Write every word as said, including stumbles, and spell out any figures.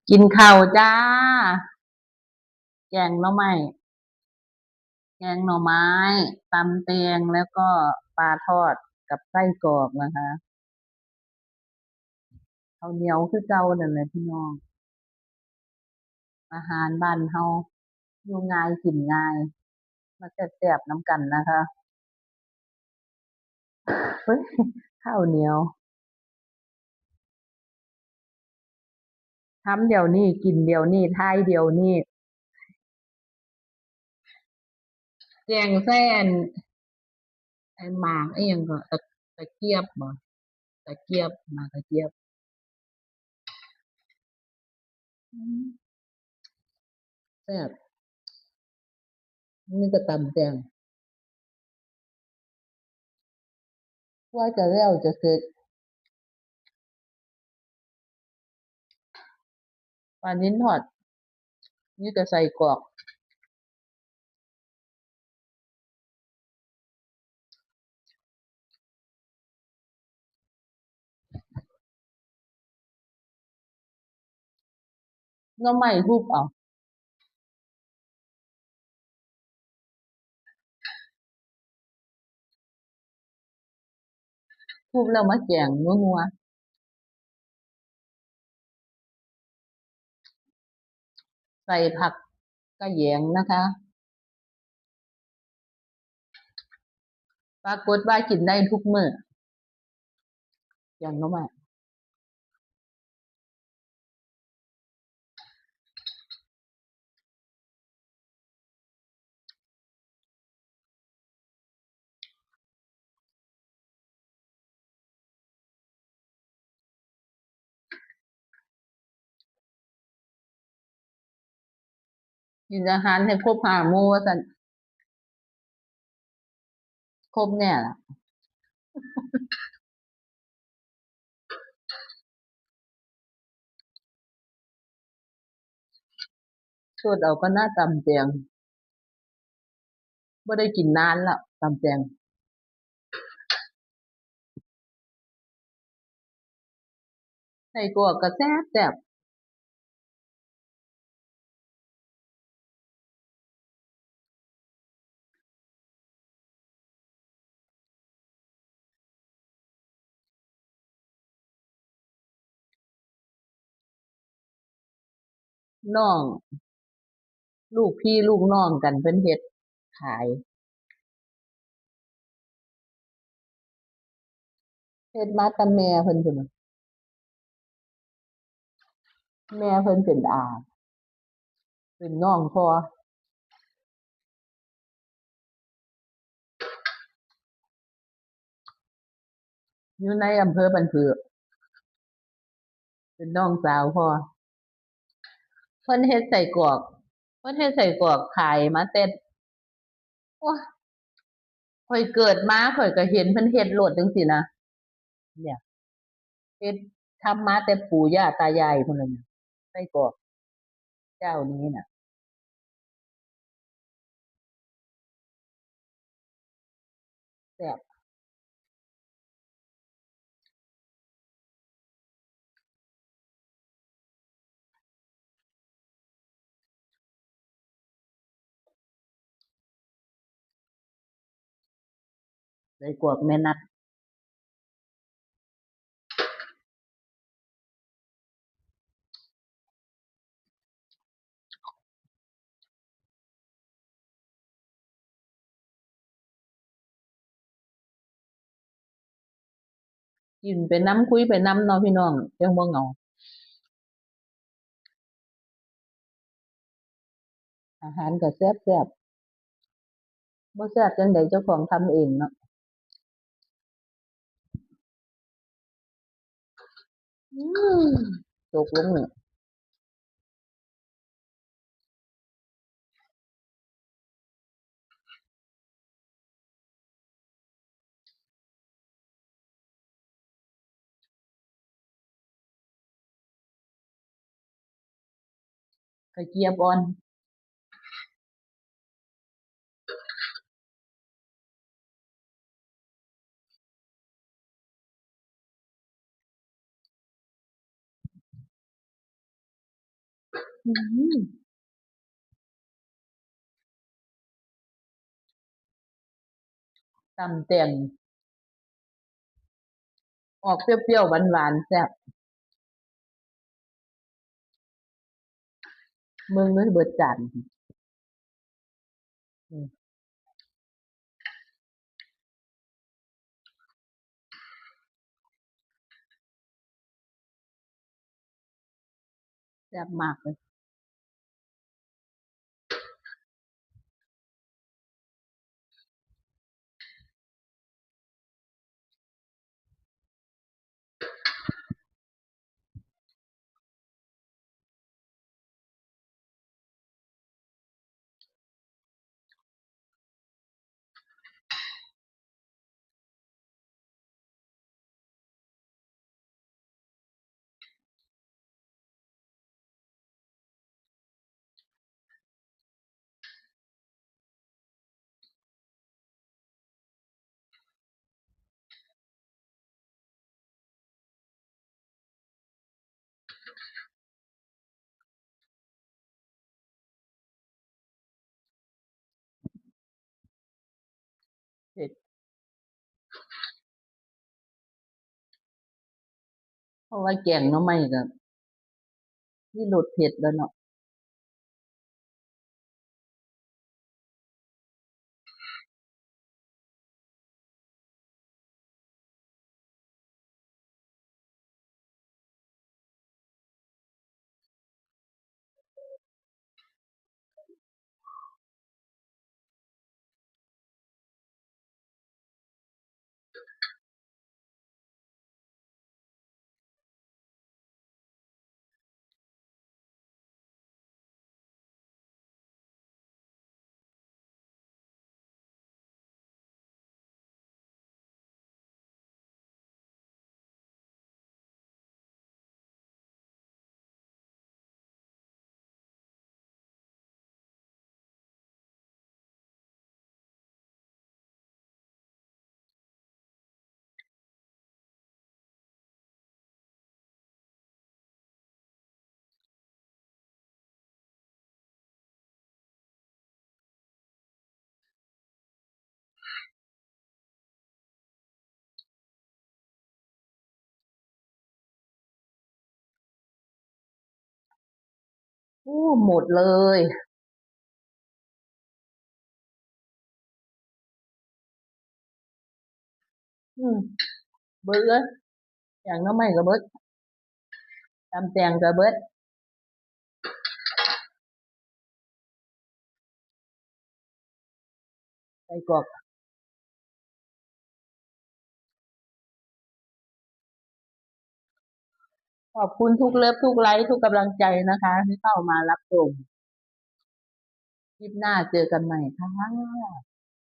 กินข้าวจ้า แกงหน่อไม้ แกงหน่อไม้ ตำแตง แล้วก็ปลาทอดกับไส้กรอกนะคะ ข้าวเหนียวคือเก่านั่นแหละพี่น้อง อาหารบ้านเฮา อยู่ง่ายกินง่าย มาแซ่บๆนำกันนะคะ เฮ้ย ข้าวเหนียว ทำเดี๋ยวนี้ กินเดี๋ยวนี้ ทายเดี๋ยวนี้ แกงใส่อัน ไอ้หมากอิหยังก็ ตะ ตะเกียบบ่ ตะเกียบ หมากตะเกียบ อืม แซ่บ นี่ก็ตำแตง กว่าจะแล้วจะเสร็จ ปลานิลทอด นี่ก็ไส้กรอก หน่อไม้ทุบเอา ทุบแล้วมาแกงนัวๆ ใส่ผักกะแยงนะคะ ปรากฏว่ากินได้ทุกมื้อ แกงหน่อไม้ กินอาหารให้ครบห้าหมู่ว่าซั่น ครบแน่ล่ะ สดเอาก็น่าตำแตง บ่ได้กินนานแล้ว ตำแตง ไส้กรอกก็แซ่บแซ่บ น้อง ลูกพี่ลูกน้องกันเพิ่นเฮ็ดขาย เฮ็ดมาแต่แม่เพิ่นพุ้นน่ะ แม่เพิ่นเป็นอา เป็นน้องพ่อ อยู่ในอำเภอบันผือ เป็นน้องสาวพ่อ เพิ่นเฮ็ดไส้กรอก เพิ่นเฮ็ดไส้กรอกขายมาแต่ โอ้ย ข้อยเกิดมาข้อยก็เห็นเพิ่นเฮ็ดโลดจั่งซี้นะ เนี่ย เฮ็ดทำมาแต่ปู่ย่าตายายพุ้นล่ะเนี่ย ไส้กรอกเจ้านี้น่ะ แซ่บ ไส้กรอกแม่นัด กินไปนำ คุยไปนำเนาะพี่น้อง จั่งบ่เหงา อาหารก็แซ่บๆ บ่แซ่บจั่งใดเจ้าของทำเองเนาะ อืม ตกลงเนี่ย กระเจี๊ยบอ่อน อืม ตำแตง ออกเปรี้ยวๆ หวานๆ แซ่บ เบิ่งเลยเบิดจาน อืม แซ่บมากเลย เผ็ด เพราะว่าแกงหน่อไม้ก็มีรสเผ็ดแล้วเนาะ โอ้ หมดเลย อืม เบิดเลย แกงหน่อไม้ก็เบิด ตำแตงก็เบิด ไส้กรอก ขอบคุณทุกเลิฟ ทุกไลค์ ทุกกำลังใจนะคะ ที่เข้ามารับชม คลิปหน้าเจอกันใหม่ค่ะ